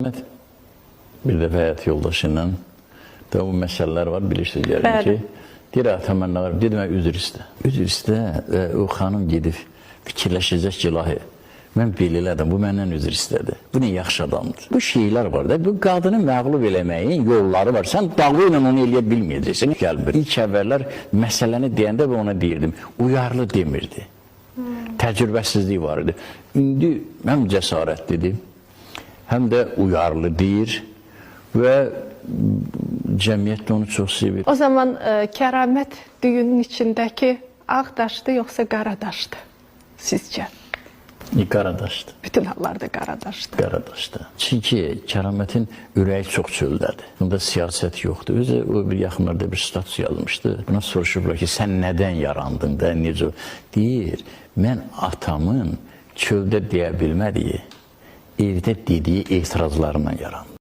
Məhəmməd bir dəfə həyat yoldaşı ilə də bu məsələlər var, bilirsiniz yəqin ki. Deyir, ata mən nə var? Dedim, mən üzr istə. Üzr istə və o xanım gedib fikirləşəcək ki, ilahi, mən belə elədim, bu məndən üzr istədi. Bu nə yaxşı adamdır. Bu şeylər var da, bu qadını məğlub eləməyin yolları var. Sən dağı ilə onu eləyə bilməyəcəksən. Gəlmir. İlk əvvəllər məsələni deyəndə mən ona deyirdim, uyarlı demirdi. Təcrübəsizlik var idi. İndi həm cəsarətlidir, həm də uyarlı deyir və cəmiyyət də onu çox sevir. O zaman kəramət düyünün içindəki ağ daşdı yoxsa qara daşdı sizcə? Qaradaşdır. Bütün hallarda qara daşdı. Qaradaşdır. Çünki Kəramətin ürəyi çox çöldədir. Bunda siyasət yoxdur. Özü o bir yaxınlarda bir status yazmışdı. Buna soruşublar ki, sən nədən yarandın da, necə? Deyir, mən atamın çöldə deyə bilmədiyi, evdə dediyi etirazlarından yarandım.